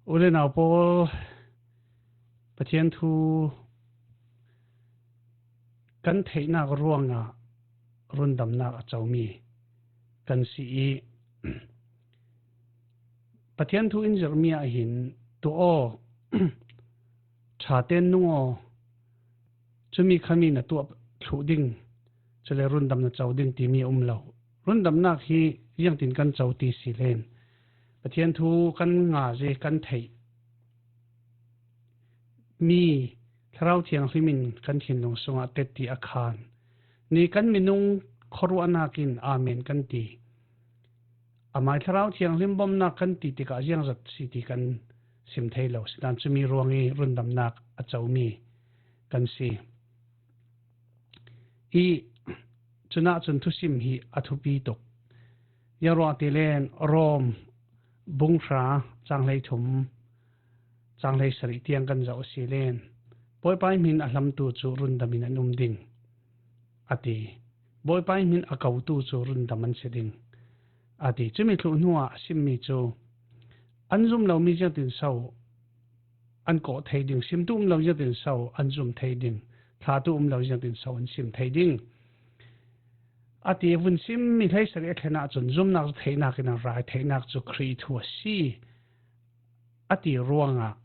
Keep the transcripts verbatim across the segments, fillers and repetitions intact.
U le nau pawl, Pathian thu kan theihnak ruangah rundamnak a comi kan si i, Pathian thu in zirhmi ah hin, "Tuah aw, ṭha tein nung aw, cumi khami na tuah thluh ding, cule rundam na co ding," timi a um lo. Rundamnak hi ziangtin kan co ti si len, Pathian thu kan ngah i kan theih mi Thlarau Thianghlim in kan thinlung sungah tetti a khan. Ni kan minung khuaruahnak in amen kan ti. Amai Thlarau Thianghlim bawmhnak kan ti tikah ziangzat si ti kan sim thei lo. Sitan cumi ruang i rundamnak a comi kan si. I cunah cun thusim hi a thupi tuk. Ziangruangah ti len Rom bung hra cang hleithum, cang hleisarih tiang kan zoh a si len, "Bawipa ih hmin a hlamtu cu rundam in an um ding," a ti. "Bawipa ih hmin a kotu cu rundam an si ding," a ti. Cumi thluh hnuah a simmi cu, "An zum lomi ziangtin so an kawh thei ding? Simtu um lo ziangtin so an zum thei ding? Thlatu um lo ziangtin so an sim thei ding?" a ti. A vun simmi hleisarih a thlen ahcun, "Zumnak cu theihnak in a ra i, theihnak cu Khrih thu a si," a ti ruangah,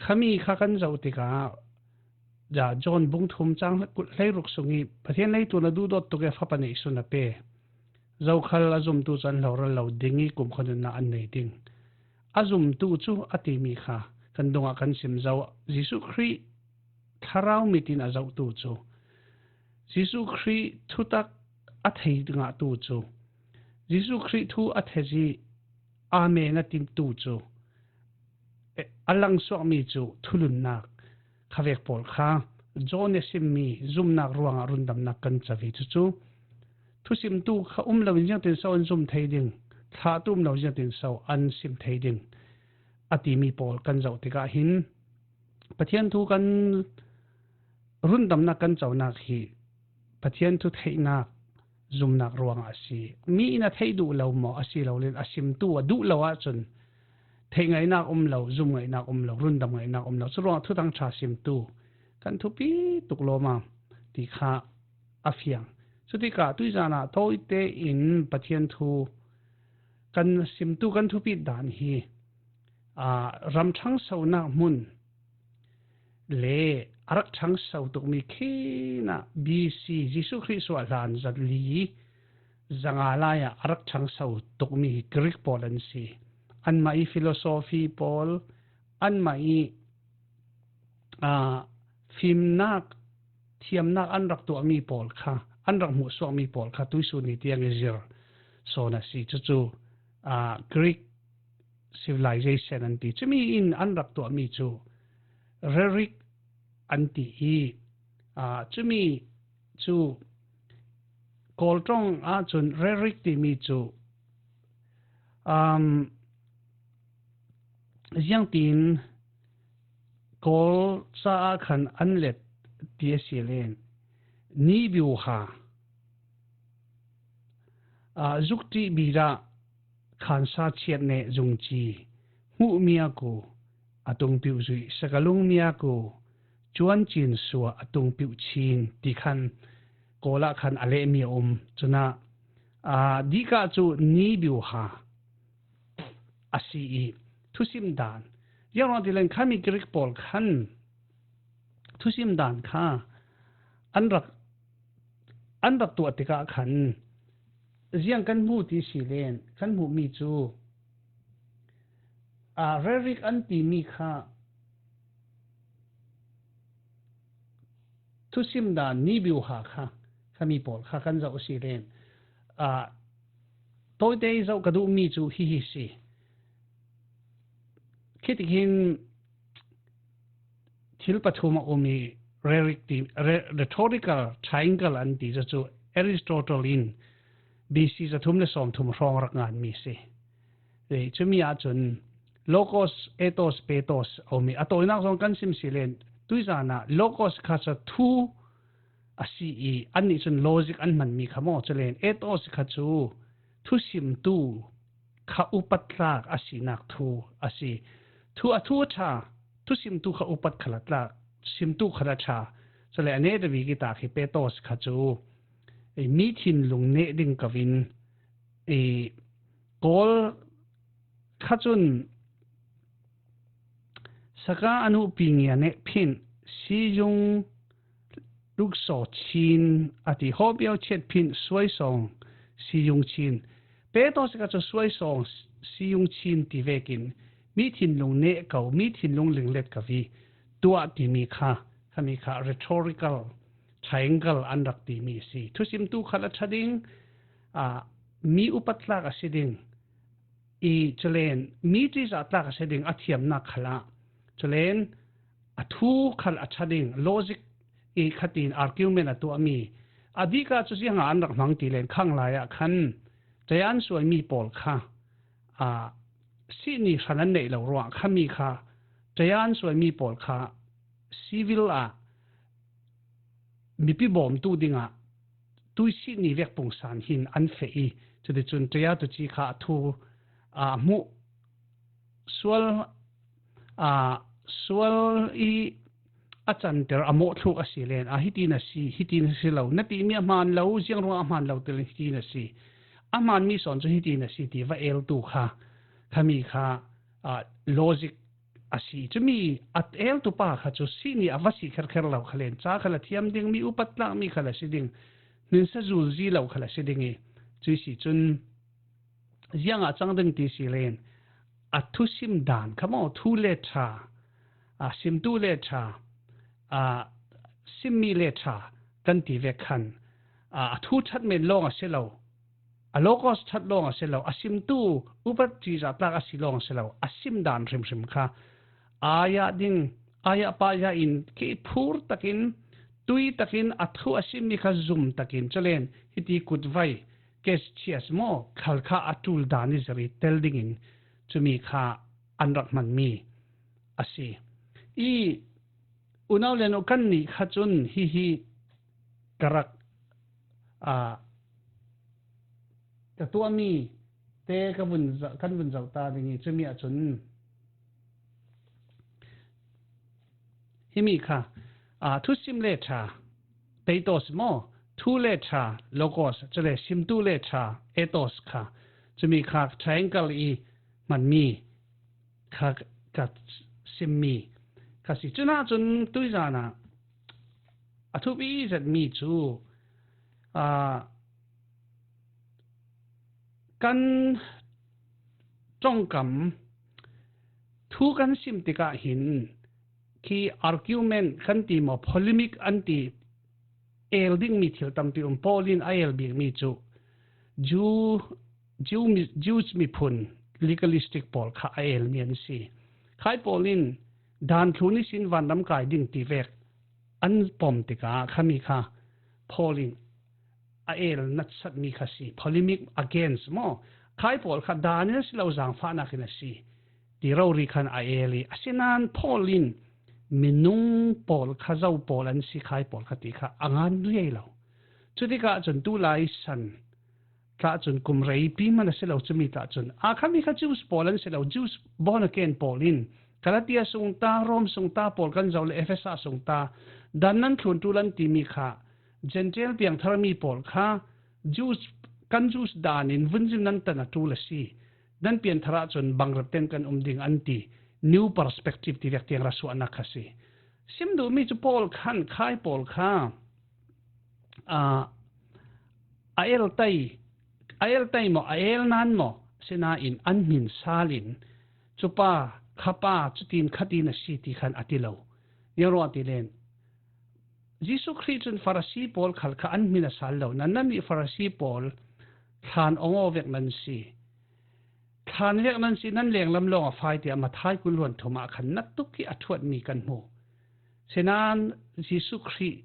khami kha kan zoh tikah, John bung thum cang hleiruk sung i, "Pathian leitlun a duhdawt tuk i a Fapa neihsun a pe. Zokhal a zumtu cu an hloral lo ding i kumkhua nunnak an nei ding." A zumtu cu a timi kha kan dungah kan sim zo. Jesuh Khrih thlarau mit in a zohtu cu, Jesuh Khrih thutak a thei ngahtu cu, Jesuh Khrih thu a thei i amen a timtu cu, a langsuakmi cu thulunnak khavek pawl kha John a simmi zumnak ruangah rundamnak kan co ve. Cucu thusimtu kha um loin ziangtin so an zum thei ding? Thlatu um lo ziangtin so an sim thei ding? a timi pawl kan zoh tikah hin, Pathian thu kan rundamnak kan conak hi Pathian thu theihnak, zumnak ruangah a si. Mi in a theih duh lo maw? A si lo len a simtu a duh lo ahcun theih ngaihnak um lo, zum ngaihnak um lo, rundam ngaihnak um lo. Curuangah Thuthang ṭha simtu kan thupi tuk lawma ti kha a fiang. Cutikah tuizan ah tawite in Pathian thu kan simtu kan thupit dan hi, aa, ram ṭhangsonak hmun le a rak ṭhangso tukmi khinah B C, Jesuh Khrih suah hlan zali zanga lai ah a rak ṭhangso tukmi hi Greek pawl an si. Anmah i philosophy pawl, anmah i, aa, fimnak, thiamnak an rak tuahmi pawl kha, an rak hmuhsuakmi pawl kha tuisun ni tiang i zir sawn a si. Cucu, aa, Greek civilization an ti. Cumi in an rak tuahmi cu rhetoric an ti i, aa, cumi cu Kawl ṭong ahcun rhetoric timi cu, um, ziangtin Kawl caah khan an let ti a si len, ni biuha, aa, zukṭih bidah, khansa chiat neh zungci, hmuh miak u a tung piuh zuih, sakalung miak u cuancin sua a tung piuh chin ti khan Kawl ah khan a lehmi a um. Cunah, aa, dihkah cu ni biuha a si i, thusim dan, ziangruang ti len khami Greek pawl khan thusim dan kha an rak, an rak tuah tikah khan ziang kan hmu ti si len, kan hmuhmi cu, aa, rhetoric an timi kha thusim dan ni biuha kha, khami pawl kha kan zoh si len, aa, tawite i zoh ka duhmi cu hihi si. Khitik hin thil pathum a um i rhetoric ti, rhe-, rhetorical triangle an ti. Cucu Aristotle in B C zathum le sawmthum hrawng rak nganmi si. Cumi ahcun logos, ethos, pathos a um i a tawinak zong kan sim si len, tuizan ah logos kha cu thu a si i, annih cun logic an hmanmi kha maw? Culen ethos kha cu thusimtu kha upat tlak a sinak thu a si. Thu a thu a ṭha, thusimtu kha upat khal a tlak, simtu khal a ṭha. Chule a neta bik i tak hi Petros kha chu, ei, mi thinlung neh ding ko in, ei, Kawl kha chun saka a nupi ngia neh phin, siyung luksaw chin a ti, hawpiau chiat phin suaisawng siyung chin. Petros kha chu suaisawng siyung chin ti vekin mi thinlung neh ko, mi thinlung linglet ko i tuah timi kha, khami kha rhetorical triangle an rak timi si. Thusimtu khal a ṭha ding, a, mi upat tlak a si ding, i chulen mi ṭihzah tlak a si ding a thiamna khal ah, chulen a thu khal a ṭha ding, logic i khatin argument a tuahmi, a dikah chu zianga an rak hmang ti len khang lai ah khan Trajan suaimi pawl kha, a, sihni hran an neih lo ruah khami kha Trajan suaimi pawl kha civil ah mipi bawmtu dingah tuisihni vek pungsan hin an feh i, chuti chun Trajan tuci kha a thu, a, hmuh sual, a, sual i a canter a mawh thluk a si len, a, hitin a si, hitin a si lo, na timi a hmaan lo, ziang ruangah a hmaan lo ti len hitin a si, a hmaan mi sawn chu hitin a si ti va eltu kha, khami kha, a, logic a si. Chumi a eltu pa kha chu sihni a va si kherkher lo kha len, cha khal a thiam ding, mi upat tlak mi khal a si ding, hminsa zulzi lo khal a si ding i, chu i si chun ziangah chang ding ti si len, a thusim dan kha maw, thu le ṭha, a, simtu le ṭha, a, simmi le ṭha kan ti vek khan, a, a thu ṭhat men lawng a si lo, a logos ṭhat lawng a si lo, a simtu upat ṭihzah tlak a si lawng a si lo, a sim dan hrimhrim kha, aiah ding, aiah paiah in kei phur takin, tui takin, a thu a simmi kha zum takin, chulen hiti kutvai, Cassius maw, khal kha a ṭul dan i zir i tel dingin chumi kha an rak hmanmi a si. I unau le nu kan nih kha chun hihi ka rak, a, ka tuahmi te ka vun za-, kan vun zoh ta ding i, chumi ah chun himi kha, a, thusim le ṭha, peitos maw, thu le ṭha, logos, chule simtu le ṭha, ethos kha, chumi kha triangle i hmanmi kha ka simmi kha si. Chunah chun tuizanah a thupi zetmi chu, a, kan ṭongkam thu kan sim tikah hin khi argument kan ti maw, polemic an ti, el dingmi thil tampi um. Paul in a el bikmi chu Jew, Jew mi, Jews miphun legalistic pawl kha a elmi an si. Khai Paul in dan thlun ihsin vanram kai ding ti vek an pom tikah khami kha Paul in a el natsatmi kha si, polemic against maw. Khai pawl kha dan in a si lo, zangfahnak in a si ti rori khan a el i, asinain Paul in minung pawl kha zo pawl an si khai pawl kha ti kha a ngan riai lo. Cutikah cun tulai san tlah cun kum reipi hman a si lo, cumi tlah cun a khami kha Jews pawl an si lo, Jews born again pawl in Galatia sung ta, Rom sung ta pawl kan zoh le Efesa sung ta, dan nan thlun ṭul an timi kha Gentile piangthar mi pawl kha Jews, kan Jews dan in vunzim nan tan a ṭul a si. Nan pianthar ah cun bangrep ten kan um ding an ti. New perspective ti vek tiang ra suahnak kha si. Sim duhmi cu Paul khan khai pawl kha, aa, a el tai, a el tai maw, a el nan maw, sinain an hmin sal in, cupa, khapa, cutin khatin a si ti khan a ti lo. Ziang ruang ti len, Jesuh Khrih cun Farasi pawl khal kha an hmin a sal lo. Nan, nannih Farasi pawl thlan awng aw vek nan si. Thlan vek nan si, nan lenglam lawng a fai, tiah Matthai kul hluan thum ah khan naktuk i a ṭhuatmi kan hmu. Sinain Jesuh Khrih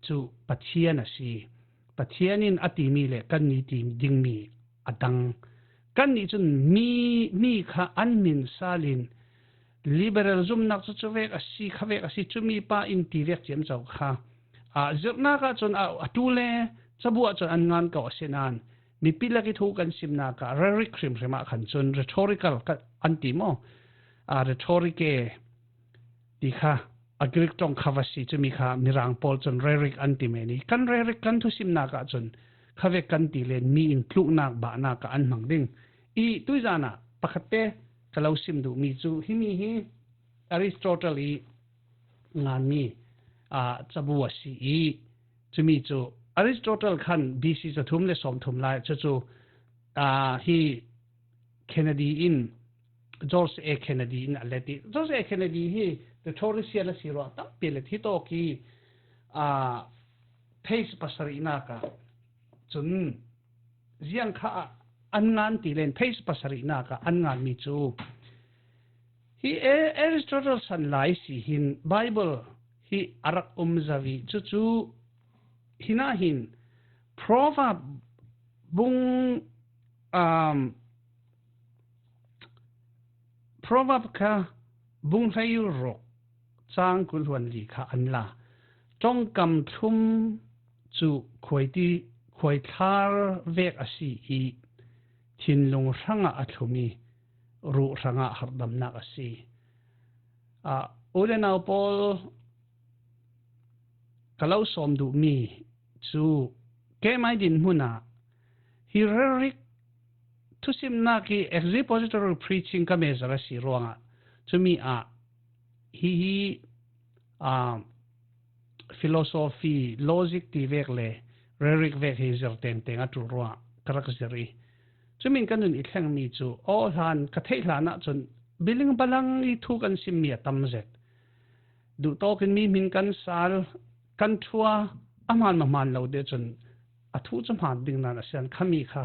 cu Pathian a si. Pathian in a timi le kannih ti dingmi a dang. Kannih cun mi, mi kha an hmin sal in, liberal zumhnak cu cuvek a si, khavek a si, cumi pa in ti vek ciamco kha, aa, zirhnak ah cun a, a ṭul le cabu ah cun an ngan ko, asinain mipi lak i thu kan simnak ah rhetoric hrimhrim ah khan cun rhetorical kan, an ti maw? a rhetoric e ti kha a Greek ṭong kha va si, cumi kha Mirang pawl cun rhetoric an ti men i, kan rhetoric kan thusimnak ah cun khavek kan ti len mi in tluknak bahnak ah an hmang ding. I tuizan ah pakhatte ka lo sim duhmi cu himi hi Aristotle i nganmi aa cabu a si i, cumi cu Aristotle khan B C cathum le sawmthum lai cucu aa hi Kennedy in, George A. Kennedy in a let i, George A. Kennedy hi rhetorician a si ruah tampi let hi tawk i aa phase pasarihnak ah cun ziang kha ah an ngan ti len phase pasarihnak ah an nganmi cu hi A- Aristotle san lai si hin Bible hi a rak um zavi cucu hinah hin Proverb bung um, Proverb kha bung hleiruk cang kul hluan li kha an la. Ṭongkam thlum cu khuaiti khuaithlar vek a si i thinlung hrangah a thlum i ruh hrangah harhdamnak a si. Ah, u le nau pawl, ka lo sawm duhmi cu keimai dinhmun ah hi rhetoric thusimnak i expository preaching ka mezer a si ruangah cumi ah hihi aa philosophy, logic ti vek le rhetoric vek hi zir tengteng a ṭul ruah ka rak zir i, cumin ka nun i thlengmi cu aw hlan ka theih hlan ah cun biling balang i thu kan simmi a tam zet. Duhtawkin mi hmin kan sal, kan ṭhua, a hmaan mahmaan lo te cun a thu cu hmaan ding nan a sian khami kha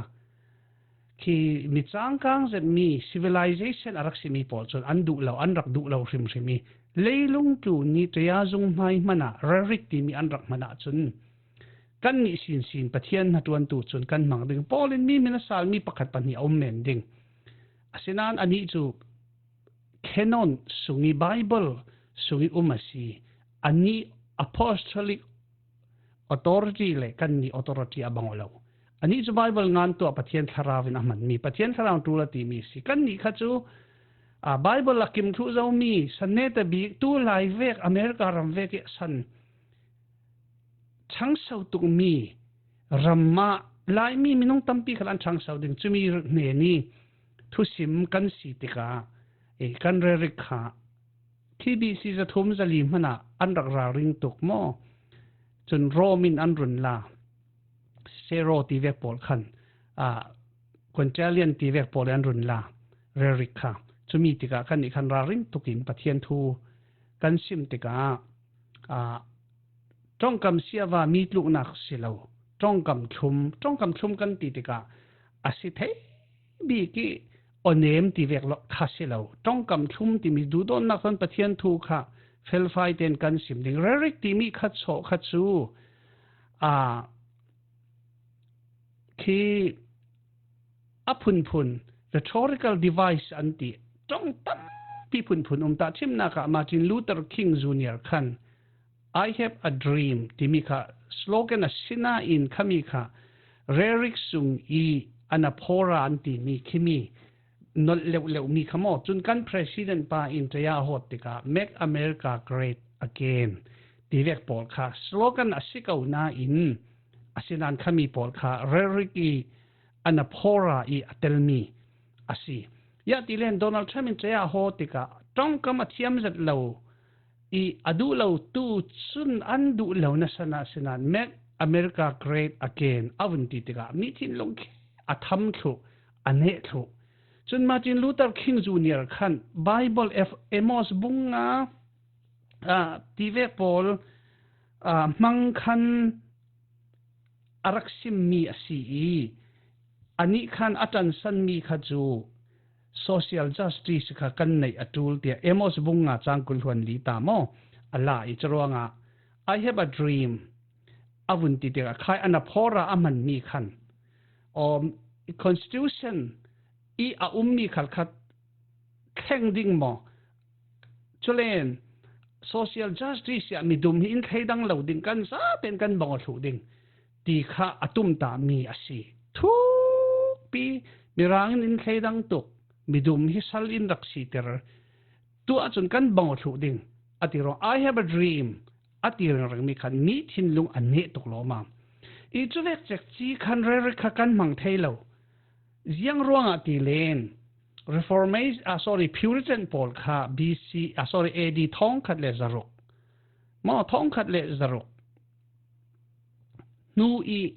khi mi cangkang zetmi civilization a rak simi pawl cun an duh lo, an rak duh lo hrimhrim i leilung tlun i taya zung hmai hmanah rhetoric timi an rak hman ahcun kannih sinsin Pathian hnaṭuantu cun kan hmang ding. Paul in mi hmin a salmi pakhat pahnih a um men ding. Asinain anih cu canon sung i Bible sung i um a si. Anih apostolic authority le kannih authority a bang aw lo. Anih cu Bible ngan tuah Pathian Thlarau in a hmanmi, Pathian Thlarau ṭul a timi a si. Kannih kha cu aa Bible a kim thluh zomi san neta bik tu lai vek America ram vek i a san ṭhangso tukmi ram ah Laimi minung tampi khal an ṭhangso ding. Cumi hnen i thusim kan si tikah, eh, kan rhetoric kha khi B C zathum zali hmanah an rak ralring tuk maw? Cun Rome in an run la, Cicero ti vek pawl khan, aa, Quintilian ti vek pawl in an run la, rhetoric kha. Cumi tikah kannih khan ralring tukin Pathian thu kan sim tikah, aa, ṭongkam siava mi tluknak si lo, ṭongkam thlum, ṭongkam thlum kan ti tikah a si thei bik i awnem ti vek lo kha si lo. Ṭongkam thlum timi duhdawtnak thawn Pathian thu kha felfai tein kan sim ding. Rhetoric timi kha chawh kha cu, aa, khi a phunphun, rhetorical device an ti, ṭong tampi phunphun um ta. Thimnak ah Martin Luther King Junior khan I have a dream timi kha slogan a si nain khami kha rhetoric sung i anaphora an timi khimi nolh leuhleuh mi kha maw? Cun kan president pa in taya a hawt tikah Make America Great Again ti vek pawl kha slogan a si ko nain, asinain khami pawl kha rhetoric i anaphora i a telmi a si. Yah ti len Donald Trump in taya a hawt tikah ṭongkam a thiam zet lo i a duh lo tu cun an duh lo nasa nain asinain Make America Great Again a vun ti tikah mi thinlung khi a tham thluh, a neh thluh. Cun Martin Luther King Junior khan Bible F- Amos bung nga, aa, ti vek pawl, aa, hmang khan a rak simmi a si i, anih khan a ṭansanmi kha cu social justice kha kan neih a ṭul tiah Amos bung nga cang kul hluan li ta maw? A la i curuangah I have a dream a vun ti tikah khai anaphora a hmanmi khan, aw, constitution i a ummi khalkhat thleng ding maw? Culen social justice ah midum hi in thleidang lo ding, kan zaten kan bang aw thluh ding ti kha a tumtahmi a si. Thukpi, Mirang in in thleidang tuk, midum hi sal in rak siter, Tua cun kan bang thluh ding a ti ruang, "I have a dream," a ti ringring mi khan mi thinlung a neh tuk lawm a. I cuvek cekci khan rhetoric kha kan hmang thei lo. Ziang ruangah ti len, Reformation, ah, sorry, Puritan pawl kha B C, ah, sorry, A D thongkhat le zaruk. Maw, thongkhat le zaruk. Hnu i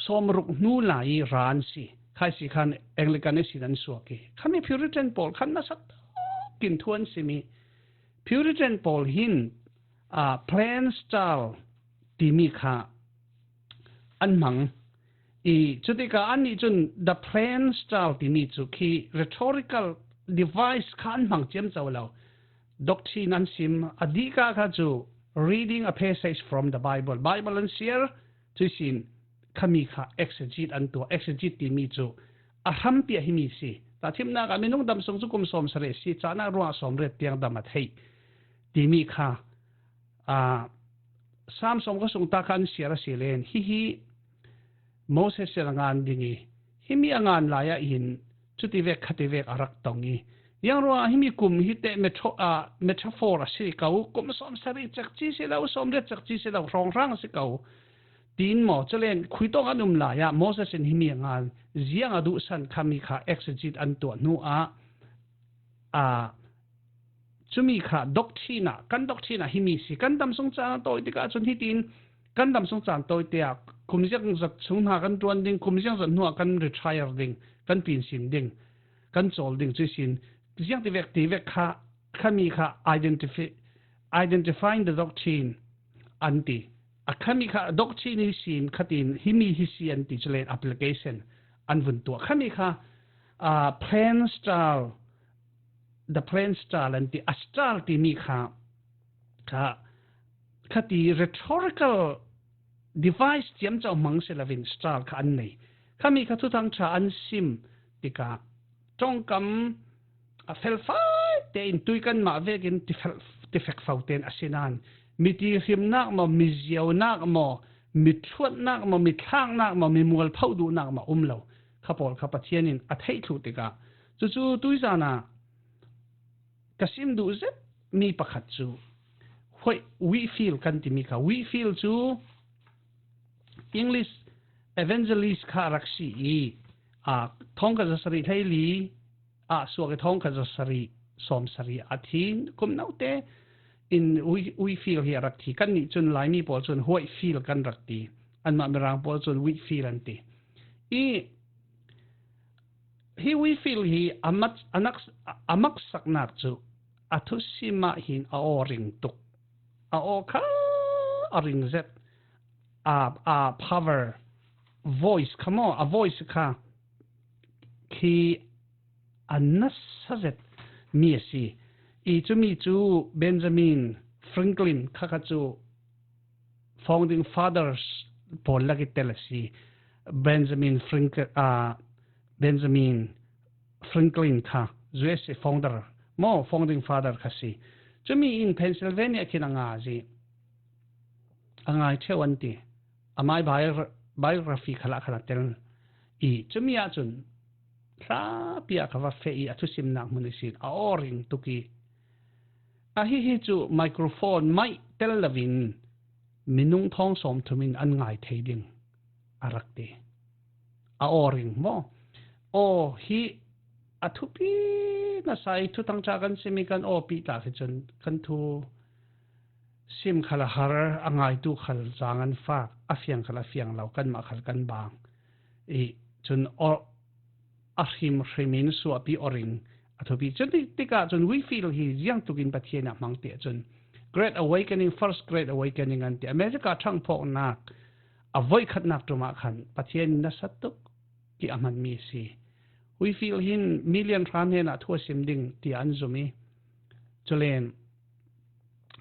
sawmruk hnu lai i ran si. Khai si khan Anglican i sin an suak i. Khami Puritan pawl khan nasa takin thu an simi. Puritan pawl hin, ah, plain style timi kha an hmang. I cutika annih cun the plain style timi cu khi rhetorical device kha an hmang ciamco lo. Doctrine an sim, a dihka kha cu reading a passage from the Bible. Bible an siar, cuisin khami kha exegete an tuah. Exegete timi cu a hrampi a himi si. Tahthimnak ah minung dam sung cu kum sawm sarih si, cahnak ruangah sawmriat tiang dam a theih timi kha, aa, Sam sawm kha sung ta kha an siar a si len. Hihi Moses in a ngan ding i, himi a ngan lai ah hin cuti vek khati vek a rak tong i, ziang ruangah himi kum hi teh metho-, aa, metaphor a si ko, kum sawm sarih cekci si lo, sawmriat cekci si lo, hrawnghrang a si ko. Tiin maw, culen khuitawng an um lai ah Moses in himi a ngan, ziang a duhsan khami kha exegete an tuah hnu ah, aa, cumi kha doctrine ah, kan doctrine ah himi si, kan dam sung caan tawi tikah cun hitin kan dam sung caan tawi te ah kum ziang zat chung hna kan ṭuan ding, kum ziang zat hnu ah kan retire ding, kan pinsin ding, kan cawl ding, cuisin ziang ti vek ti vek kha, khami kha identifi-, identifying the doctrine an ti. A khami kha doctrine hi sin khatin himi hi si an ti, culen application an vun tuah. Khami kha, ah, plain style, the plain style an ti, a style timi kha, kha, khati rhetorical device ciamco hmang si lovin style kha an nei. Khami kha thuthang ṭha an sim tikah ṭongkam a felfai tein tui kanmah vekin tifel-, tifekfo tein a si nain, mi tihrimnak maw, mi ziaunak maw, mi ṭhuatnak maw, mi thlaknak maw, mi mualpho duhnak maw um lo. Kha pawl kha Pathian in a theih thluh tikah, cucu tuizan ah ka sim duh zet mi pakhat cu White-, Whitefield kan timi kha. Whitefield cu English evangelist kha a rak si i, aa, thongkhat zasarih hleili ah suak i thongkhat zasarih sawmsarih a thi. Kum note in White-, Whitefield hi a rak thi. Kannih cun Laimi pawl cun Whitefield kan rak ti. Anmah Mirang pawl cun Whitefield an ti. I hi Whitefield hi a mat-, a nak-, a maksaknak cu a thusim ah hin a aw ring tuk. A aw kha a ring zet. A, a power, voice kha maw, a voice kha khi a nasa zet mi a si. I cumi cu Benjamin Franklin kha kha cu founding fathers pawl lak i tel a si. Benjamin Franklin, ah, Benjamin Franklin kha U S A founder maw, founding father kha si. Cumi in Pennsylvania khin a ngai zi, a ngai ṭheu an ti. A mai bio-, biography khalah khan a tel i, cumi ahcun thlapi ah kha va feh i a thusimnak hmun ihsin a aw ring tuk i, a hihi cu microphone maih tel lovin minung thawng sawmthum in an ngai thei ding a rak ti. A aw ring maw? Aw hi a thupi nasa i, thuthang ṭha kan sim i, kan awpi ta khi cun kan thu sim khal a har, a ngaitu khal zaang an fak, a fiang khal a fiang lo, kanmah khal kan bang i, cun aw, a hrimhrim in suahpi aw ring a thupi. Cun ti-, tikah cun Whitefield hi ziang tukin Pathian a hmang ti ahcun Great Awakening, First Great Awakening an ti. America ṭhangphawknak a voikhatnak ṭum ah khan Pathian in nasa tuk i a hmanmi a si. Whitefield hin million hra hnenah thu a sim ding tiah an zum i, culen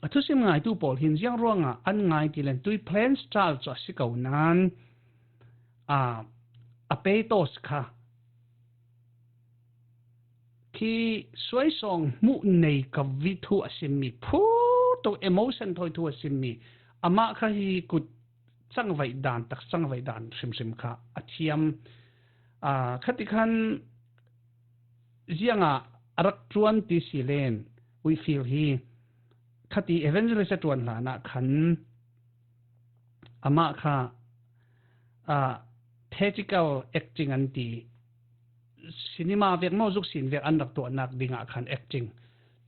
a thusim ngaitu pawl hin ziang ruangah an ngai ti len tui plain style cu a si ko nain, aa, a pathos kha khi suaisawng hmuh nei ka vi thu a simmi, phur tuk emotion thawi thu a simmi, amah kha hi kut cangvaih dan, tak cangvaih dan hrimhrim kha a thiam. Aa, khatikhan ziangah a rak ṭuan ti si len, Whitefield hi khati evangelist a ṭuan hlanah khan amah kha, ah, theatrical acting an ti, cinema vek maw, zuk sin vek an rak tuahnak dingah khan acting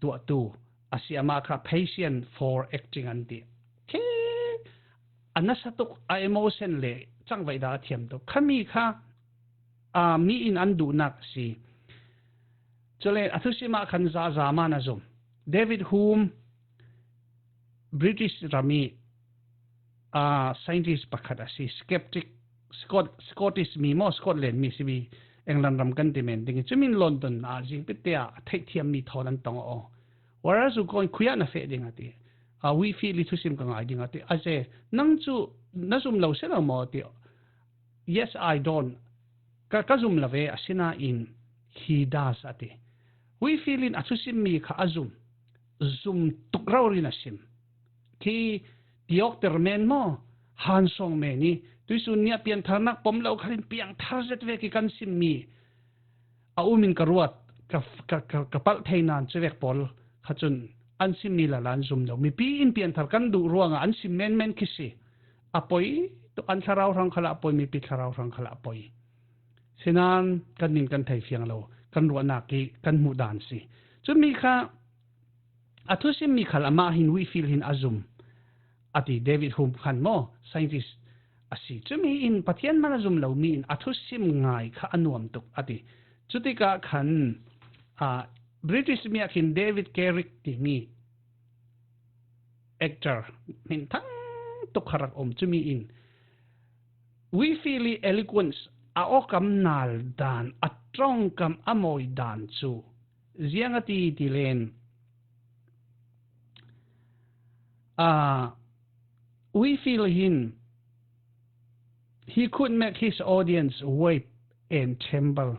tuahtu a si. Amah kha patient for acting an ti. Khi a nasa tuk, a emotion le cangvaih dah a thiam tuk. Khami kha, ah, mi in an duhnak a si. Cule a thusim ah khan zaza man a zum. David Hume, British ram i, ah, scientist pakhat a si. Skeptic, Scot-, Scottish mi maw, Scotland mi si bi, England ram kan ti men ding i. Cumin London ah zingpite ah a theihthiam mi thawn an tong aw. Whereas u kawn khuiah na feh ding a ti. A Whitefield i thusim ka ngai ding a ti. A ze, nang cu na zum lo si lo maw ti. Yes, I don't. Ka, ka zum lo ve, asinain he does a ti. Whitefield in a thusim mi kha a zum. Zum tuk rori na sim. Khi tiawkter men maw, hansawng men i, tuisun nia piantharnak pom lo khalin piangthar zet vek i kan sim mi a um in ka ruat, ka, ka, ka, ka palh thei nan cuvek pawl kha cun an sim mi lala an zum lo. Mipi in pianthar kan duh ruangah an sim menmen khi si. A poi, an thlarau hrang khalah a poi, mipi thlarau hrang khalah a poi. Sinan kan nin kan thei fiang lo, kan ruahnak i kan hmuh dan si. Cumi kha a thusim mi khal amah hin Whitefield hin a zum a ti. David Hume khan maw, scientist a si. Cumi in Pathian man a zum lo mi in a thusim ngai kha a nuam tuk a ti. Cutikah khan, ah, British mi ah khin David Carrick timi actor hminthang tuk kha rak um. Cumi in Whitefield i eloquence, a awkam nal dan, a ṭongkam a mawi dan cu ziang a ti ti len, ah, Whitefield hin, he could make his audience weep and tremble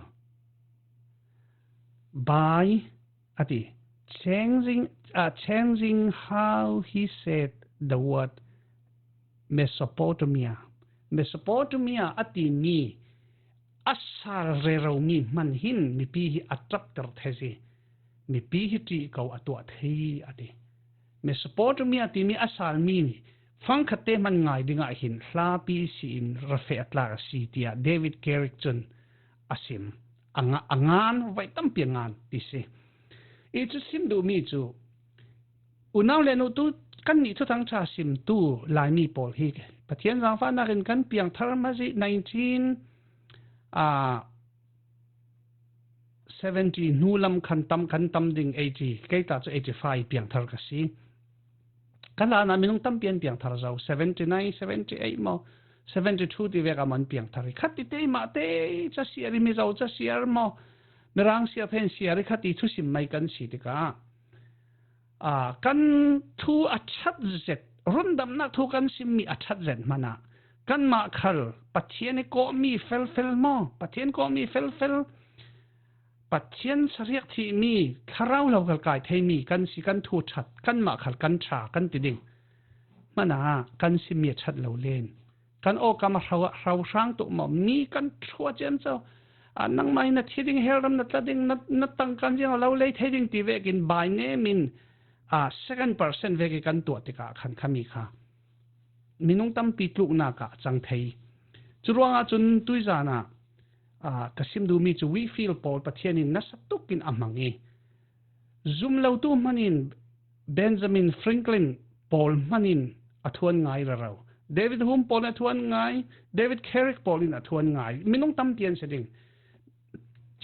by, a ti, changing, uh, changing how he said the word Mesopotamia. Mesopotamia a timi a sal rero mi hman hin mipi hi a ṭapter thei si. Mipi hi ṭih ko a tuah thei a ti. Mesopotamia timi a salmi fangkhatte hman ngai dingah hin hlapi si in rafeh a tlak a si, tiah David Carrick cun a sim. A nga-, a ngan, vai tampi a ngan ti si. I cu sim duhmi cu unau le nu tu kannih thuthang ṭha simtu Laimi pawl hi Pathian zaangfahnak in kan piangthar maw si, nineteen, ah, seventy hnu lam khan tam, kan tam ding eighty, kei ta cu eighty five piangthar ka si. Ka hlanah minung tampi an piangthar zo, seventy nine, seventy eight maw, seventy two ti vek ah maw an piangthar i. Khat ti te mah te casiar i, Mizo casiar maw, Mirang siar, phen siar i khat ti thusim mai kan si tikah, aa, kan thu a ṭhat zet, rundamnak thu kan simmi a ṭhat zet hmanah kanmah khal Pathian i kawhmi felfel maw, Pathian kawhmi felfel, Pathian sariak thihmi, thlarau lo kal kai theimi kan si, kan thu ṭhat, kanmah khal kan ṭha kan ti ding hmanah kan simmi a ṭhat lo len. Kan awkam a hro, hro hrang tuk maw? Mi kan ṭhua ciamco. A, nangmah hi na thi ding, hell ram na tla ding, na, na tangkan ziang a lo lei thei ding ti vekin by name in, a, second person vek i kan tuah tikah khan khami kha minung tampi tluknak ah a cang thei. Curuangah cun tuizan ah, a, ka sim duhmi cu Whitefield pawl Pathian in nasa tuk in a hmang i, zum lotu hman in Benjamin Franklin pawl hman in a thuan ngai rero. David Hume pawl in a thuan ngai, David Carrick pawl in a thuan ngai. Minung tampi an si ding.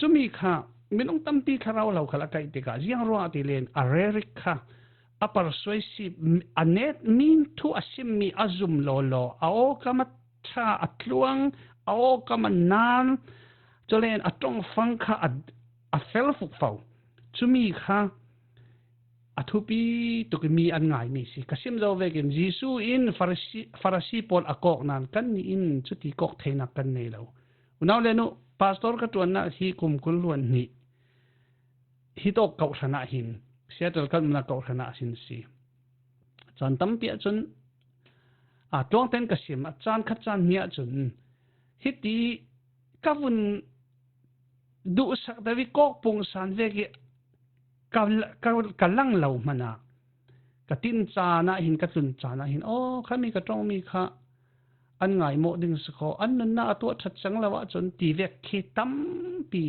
Cumi kha minung tampi thlarau lo khal a kaih tikah ziang ruangah ti len a rhetoric kha a persuasive, a net mi thu a simmi a zum lawlaw, a awkam a ṭha a tluang, a awkam a nal, culen a ṭongfang kha a, a fel fukfo. Cumi kha a thupi tuk i mi an ngaimi si. Ka sim zo vekin Jesuh in Farasi, Farasi pawl a kawk nan kannih in cuti kawk theinak kan nei lo. Unau le nu, pastor ka ṭuannak hi kum kul hluan hnih hi tawk kawhhran ah hin, Seattle kan umnak kawhhran ah hin si. Caan tampi ah cun, aa, tluangten ka sim, a caan khat caan hnih ah cun hiti ka vun duhsak deuh i kawk pungsan vek i ka, ka, ka lang lo hmanah, ka tin caan ah hin, ka tlun caan ah hin, aw, khami ka ṭawngmi kha an ngaimawh ding si khaw, an nunnak a tuah ṭhat cang lo ahcun ti vek khi tampi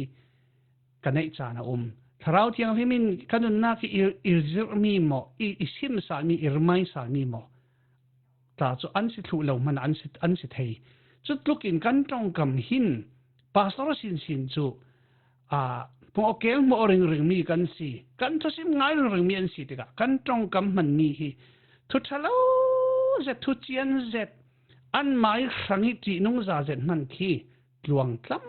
ka neih caan a um. Thlarau Thianghlim in ka nunnak i, i zirhmi maw, i, i simsalmi, i remind salmi maw, tla cu an si thluh lo hmanah an si, an si thei. Cutlukin kan ṭongkam hin pastor sinsin cu, aa, hmawhkel hmawh ringringmi kan si, kan thusim ngai ringringmi an si tikah kan ṭongkam hmanmi hi thu ṭha lo zet, thu cian zet, anmai hrang i ṭihnungza zet hman khi tluang tlam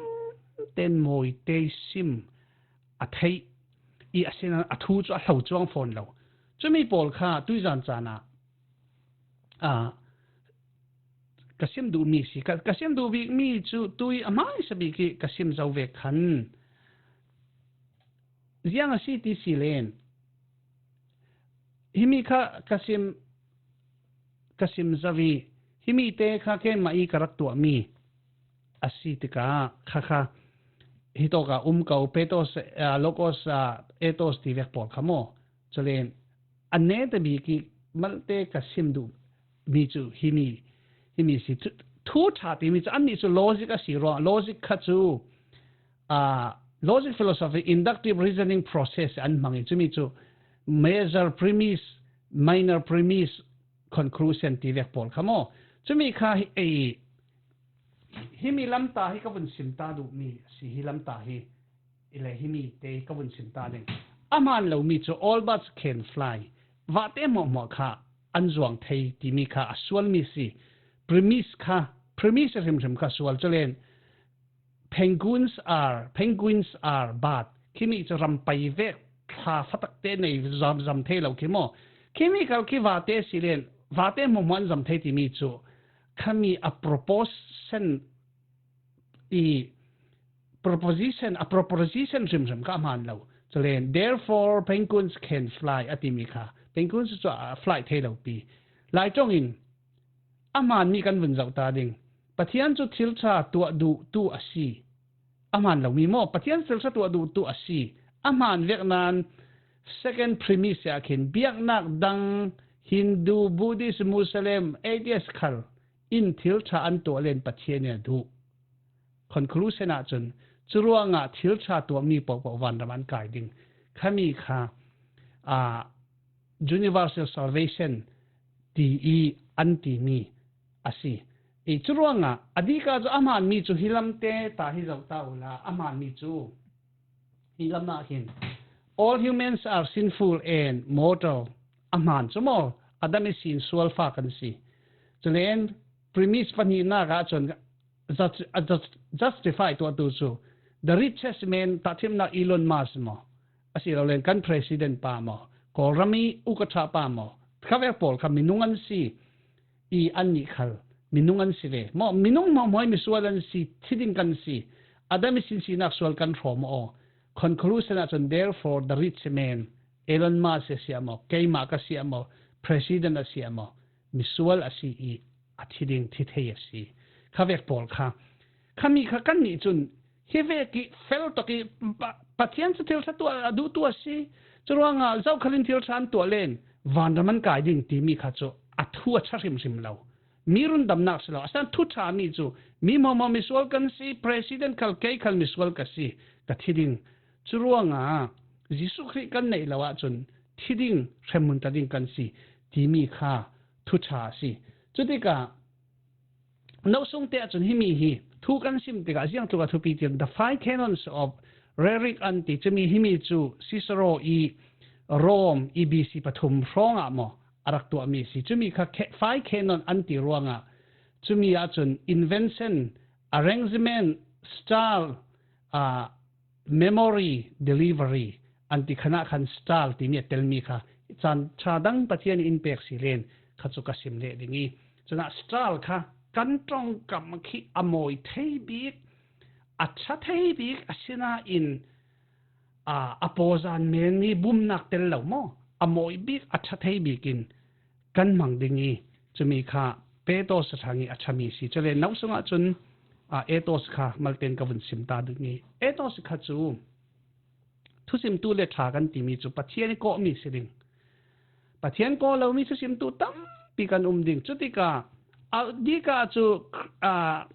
tein mawi te sim a theih i a sin a thu cu a hlo cuang fawn lo. Cumi pawl kha tuizan caan ah, aa, ka sim duhmi si, ka, ka sim duh bikmi cu tui a hmaisa bik i ka sim zo ve khan ziang a si ti si len, himi kha ka sim, ka sim zo i himi te kha keimah i ka rak tuahmi a si tikah kha kha hi tawk a um ko, Petos, aa, Logos, aa, Ethos ti vek pawl kha maw? Culen a neta bik i malte ka sim duh mi cu himi, himi si. Thu, thu ṭha timi cu annih cu logic a si ruang, logic kha cu, aa, logic philosophy, inductive reasoning process an hmang i, cumi cu major premise, minor premise, conclusion ti vek pawl kha maw? Cumi kha hi, ei, himi lamta hi ka vun sim ta duhmi a si, hi lamta hi, i le himi te ka vun sim ta ding. A hmaan lomi cu all birds can fly. Vate hmuahhmuah kha an zuang thei timi kha a sualmi si. Premise kha, premise hrimhrim kha sual. Culen penguins are, penguins are bird. Khimi cu rampai vek thla fatak te nei zam, zam thei lo khi maw? Khimi khal khi vate si len, vate hmuahhmuah an zam thei timi cu khami a proposition i proposition, a proposition hrimhrim kha a hmaan lo. Culen, therefore, penguins can fly a timi kha, penguins cu a fly thei lo pi. Lai ṭongin a hmaanmi kan vun zoh ta ding. Pathian cu thil ṭha tuah duhtu a si. A hmaan lomi maw? Pathian cu thil ṭha tuah duhtu a si. A hmaan vek nain second premise ah khin biaknak dang, Hindu, Buddhist, Muslim, atheist khal in thil ṭha an tuah len Pathian in a duh. Conclusion ahcun, curuangah thil ṭha tuahmi paohpaoh vanram an kai ding. Khami kha, aa, universal salvation ti i an timi a si. I curuangah a dika cu a hmaanmi cu hi lamte ta hi zoh ta uhla, a hmaanmi cu hi lamah hin, all humans are sinful and mortal. A hmaan cu maw, Adam i sin sual fa kan si. Culen premise pahnihnak ahcun jus-, a jus-, justify tuahtu cu the richest man, tahṭhimnak Elon Musk maw, asilolen kan president pa maw, Kawlram i uka ṭha pa maw, khavek pawl kha minung an si. I annih khal minung an si ve. Maw, minung hmuahhmuah misual an si, thi ding kan si. Adam i sin sinak sual kan hrawm aw. Conclusion ahcun, therefore, the rich man, Elon Musk a si ah maw, keimah ka si ah maw, president a si ah maw, misual a si i a thi ding, thi thei a si. Khavek pawl kha, khami kha kannih cun hi vek i fel tuk i, Pa-, Pathian cu thil ṭha tuah a duhtu a si. Curuangah zokhal in thil ṭha an tuah len vanram an kai ding timi kha cu a thu a ṭha hrimhrim lo. Mi rundamnak si lo. A san thu ṭhami cu mi hmuahhmuah misual kan si, president khal, kei khal misual ka si, ka thi ding. Curuangah Jesuh Khrih kan neih lo ahcun thi ding, hremhmun ta ding kan si timi kha thu ṭha a si. Cutikah, no sung te ahcun himi hi thu kan sim tikah ziang tluk a thupi tir, The Five Canons of Rhetoric an ti. Cumi himi cu Cicero i Rome i B C pathum hrawngah maw a rak tuahmi a si. Cumi kha ca-, five canon an ti ruangah cumi ahcun invention, arrangement, style, aa, memory, delivery an ti khan ah khan style timi a telmi kha caan ṭha dang Pathian in pek si len kha cu ka sim leh ding i, cun ah style kha kan ṭongkam khi a mawi thei bik, a ṭha thei bik a sinain, aa, a pawzan men i bumnak tel lo maw, a mawi bik, a ṭha thei bik in kan hmang ding i, cumi kha Petos a ṭhang i a ṭhami si. Cule no sungah cun, aa, Ethos kha malten ka vun sim ta ding i, Ethos kha cu thusimtu le ṭha kan timi cu Pathian i kawhmi si ding. Pathian kawh lomi thusimtu tampi kan um ding. Cutikah a dika cu, a,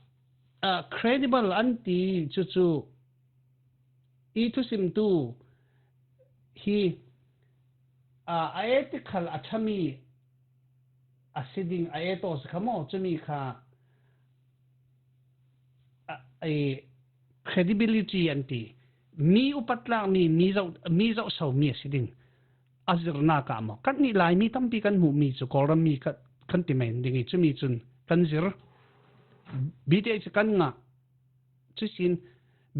a, credible an ti cucu i thusimtu hi, a, a ethical a ṭhami a si ding, a ethos kha maw, cumi kha, a, a, credibility an ti. Mi upat tlakmi, mi zoh, mi zohsomi a si ding. A zirnak ah maw, kan nih Laimi tampi kan hmuhmi cu Kawlrammi kan, kan ti men ding i, cumi cun kan zir. B T H kan ngah, cusin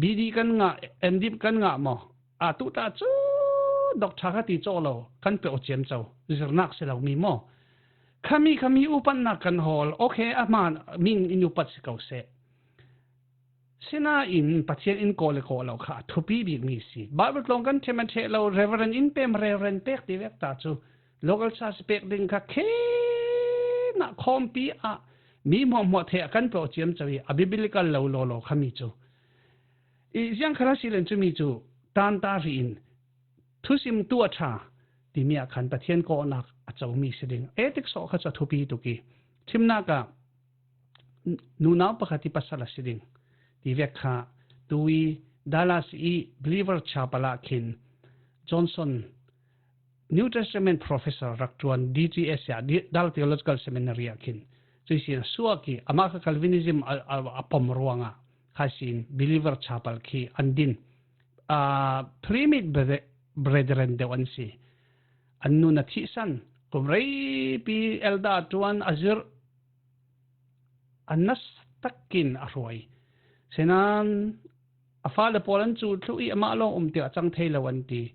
B D kan ngah, M Div kan ngah maw? A tuta cu doctor kha ti cawh lo, kan peuh ciamco, zirnak si lomi maw? Khami, khami upatnak kan hawl, okay, a hmaan min in upat si ko seh. Sinain Pathian in kawh le kawh lo kha a thupi bikmi si. Bible tlawng kan ṭhem a ṭheh lo, Reverend in pem, Reverend pek ti vek ta cu, local church pek ding kha khenah khawmpi ah mi hmuahhmuah theih ah kan peuh ciamco i a biblical lo lawlaw khami cu. I ziang khal a si len cumi cu tanta rih in thusimtu a ṭha timi ah khan Pathian kawhnak a comi si ding. Ethics sawh kha cu a thupi tuk i, ṭhimnak ah nunau pakhat i pasal a si ding ti vek kha tu i Dallas i Believer Chapel ah khin Johnson New Testament professor rak ṭuan D T S ah, Dallas Theological Seminary ah khin. Cuih sin a suak i, amah kha Calvinism a, a, a pom ruangah kha sin Believer Chapel khi an din. A, Plymouth Bre-, Brethren deuh an si. An nun a thihsan, kum reipi elder ṭuan a zirh, a nasa takin a hruai. Sinain a fale pawl an cu thluh i amah lawng um tiah a cang thei lo an ti.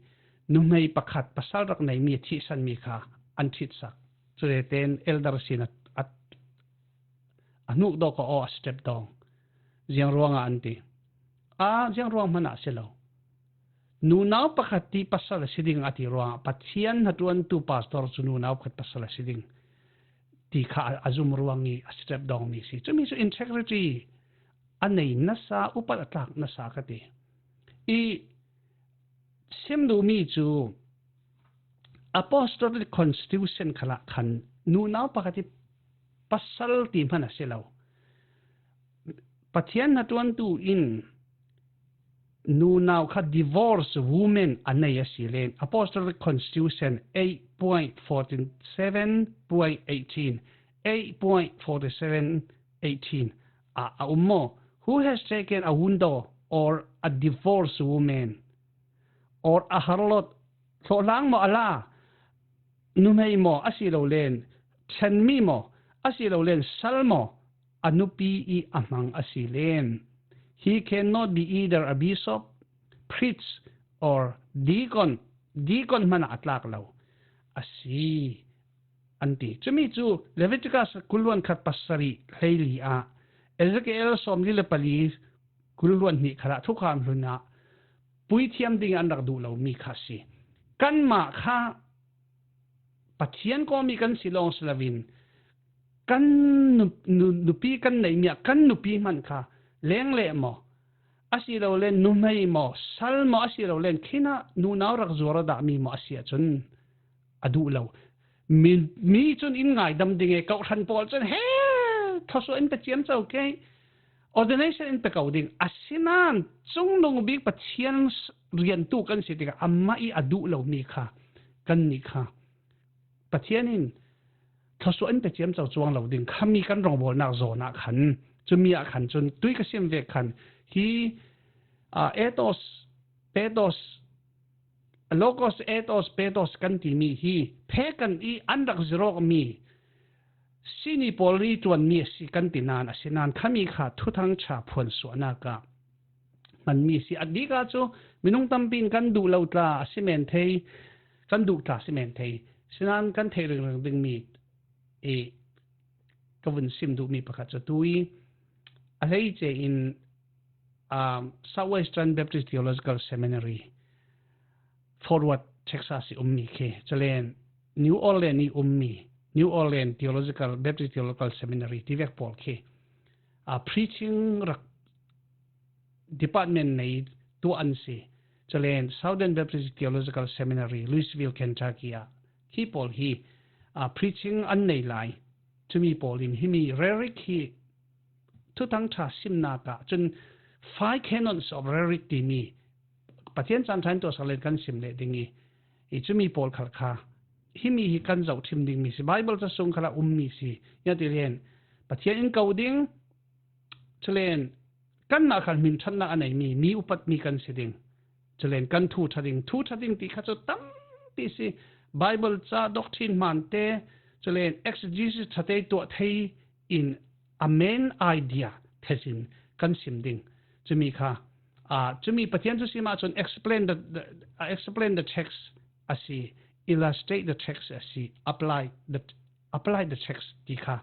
Nuhmei pakhat pasal rak neimi a thihsanmi kha an ṭhitsak. Cule ten elder sin a, a, a hnukdawk a aw a step dawng. Ziang ruangah an ti. A ziang ruang hmanah a si lo. Nunau pakhat ti pasal a si ding a ti ruangah Pathian hnaṭuantu pastor cu nunau pakhat pasal a si ding ti kha a, a zum ruang i a step dawngmi si. Cumi cu integrity a nei nasa, upat a tlak nasa ka ti. I sim duhmi cu Apostolic Constitution khalah khan nunau pakhat i pasal ti hman a si lo. Pathian hnaṭuantu in nunau kha divorce women a nei a si len Apostolic Constitution eight point forty seven point eighteen, eight point forty seven eighteen a, a um maw? Who has taken a widow or a divorced woman or a harlot, thlohlang maw a la, nuhmei maw a si lo len, ṭhenmi maw a si lo len, sal maw a nupi i a hmang a si len, he cannot be either a bishop, priest or deacon, deacon hmanah a tlak lo a si an ti. Cumi cu Leviticus kul hluan khat pasarih hleili ah Ezekiel sawmli le pali kul hluan hnih khalah thukham hlun ah puithiam ding an rak duh lomi kha si. Kanmah kha Pathian kawmi kan si lawng si loin kan nu, nu, nupi kan neihmi ah kan nupi hmanh kha lengleh maw a si lo len, nuhmei maw, sal maw a si lo len, khinah nunau rak zuar a dahmi maw a si ahcun a duh lo. Mi, mi cun in ngaidam ding e, kawhhran pawl cun he thluasuah in pe ciamco ke, ordination in pe ko ding. Asinain cungnung bik Pathian riantu kan si tikah amah i a duh lomi kha kannih kha Pathian in thluasuah in pe ciamco cuang lo ding khami kan rawngbawlnak zawn ah khan, cumi ah khan cun tui ka sim vek khan hi, aa, ethos, pathos, logos, ethos, pathos kan timi hi phekan i an rak zirawkmi sini pawl ri ṭuanmi a si kan ti nain, asinain khami kha thuthang ṭha phuansuahnak ah hmanmi a si. A dika cu minung tampi in kan duh lo tla a si men thei, kan duh tla a si men thei. Sinain kan theih ringring dingmi i ka vun sim duhmi pakhat cu tu i a hleice in, um, Southwestern Baptist Theological Seminary, Fort Worth, Texas i ummi khi, cule New Orleans i ummi, New Orleans Theological, Baptist Theological Seminary ti vek pawl khi, a, preaching rak department nei tuah an si. Chalen Southern Baptist Theological Seminary, Louisville, Kentucky ah hi pawl hi, ah, preaching an nei lai. Chumi pawl in himi rhetoric hi Thuthang Ṭha simnak ah cun five canons of rhetoric timi Pathian caan ṭha in tuahsak len kan sim leh ding i, i cumi pawl khal kha himi hi kan zohṭhim dingmi si, Bible ca sung khalah ummi si. Ziangtilen Pathian in ko ding, chalen kanmah khal hmin ṭhatnak a neimi mi upatmi kan si ding. Chalen kan thu ṭha ding, thu ṭha ding ti kha cu tampi si. Bible ca doctrine hmante, chalen exegesis ṭhate tuah thei in a main idea thezin kan sim ding. Cumi kha, ah, cumi Pathian thu sim ahcun explain the, the, ah, explain the text a si, illustrate the text a si, apply the, apply the text ti kha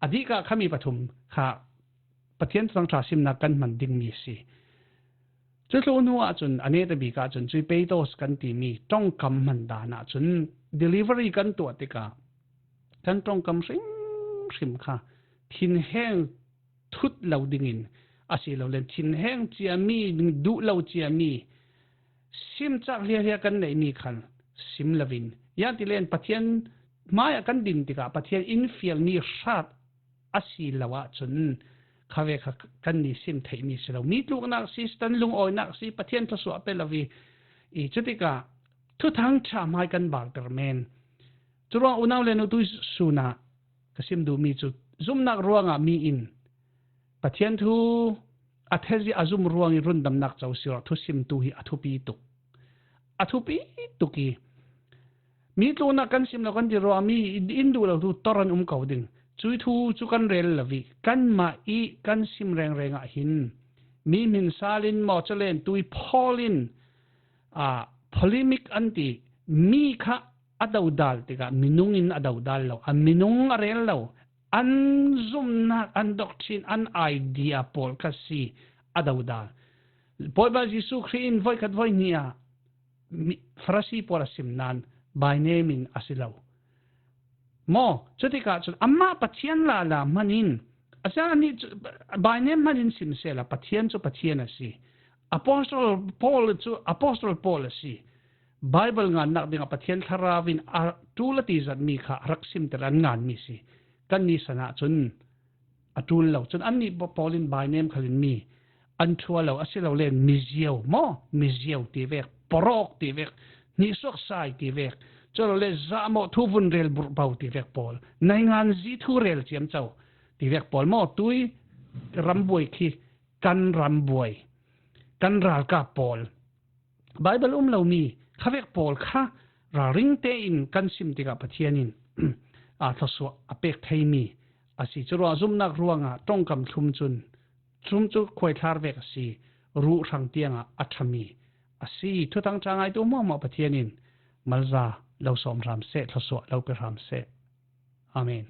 a dihkah khami pathum kha Pathian Thuthang Ṭha simnak kan hman dingmi a si. Cutluk hnu ahcun a netabik ahcun cui peitos kan timi ṭongkam hman dan ahcun delivery kan tuah tikah kan ṭongkam hrimhrim kha thinheng thut lo dingin a si lo len thinheng ciami, duh lo ciami, simcak hliahhliah kan neihmi khan sim loin, ziangtilen Pathian hmaiah kan din tikah Pathian in fialmi hrat a si lo ahcun khavek kha kan ni sim theihmi si lo. Mi tluknak si, Satan lungawinak si, Pathian thluasuah pe lo i, i cutikah Thuthang Ṭha hmai kan balter men. Curuang unau le nu tui sun ah ka sim duhmi cu zumhnak ruangah mi in Pathian thu a thezi a zum ruangin rundamnak co si ruah thusimtu hi a thupi tuk. A thupi tuk i, mi tluknak kan sim lo kan ti ruangmi in duh lo tu tor an um ko ding. Cui thu cu kan rel lo i, kanmah i kan sim rengreng ah hin mi hmin sal in maw, calen tui phawl in, aa, polemic an ti, mi kha a dodal tikah minung in a dodal lo, a minung a rel lo, an zumhnak, an doctrine, an idea pawl kha si a dodal. Bawipa Jesuh Khrih in voikhat voihnih ah mi, Farasi pawl a sim nan by name in a si lo maw? Cutikah cun amah Pathian lala hman in, a siang anih cu by name hman in sim sehla Pathian cu Pathian a si. Apostol Paul cu Apostol Paul a si. Bible ngannak dingah Pathian Thlarau in a ṭul a ti zetmi kha a rak simter an nganmi si. Kannih san ahcun a ṭul lo. Cun annih pawl in by name khal in mi an ṭhua lo, asilole mizio maw, mizio ti vek, porawk ti vek, hnihsuak sai ti vek, culole zahmawh thu vun rel burhpo ti vek pawl, nainganzi thu rel ciamco ti vek pawl maw, tui rambuai khi kan rambuai, kan ralkap pawl. Bible um lomi khavek pawl kha ralring tein kan sim tikah Pathian in aa thluasuah a pek theimi a si. Curuah zumhnak ruangah ṭongkam thlum cun, thlum cu khuaithlar vek a si, ruh hrang tiangah a ṭhami a si. Thuthang Ṭha ngaitu hmuahhmuah Pathian in malza lo sawm hram seh, thluasuah lo pe hram seh. Amen.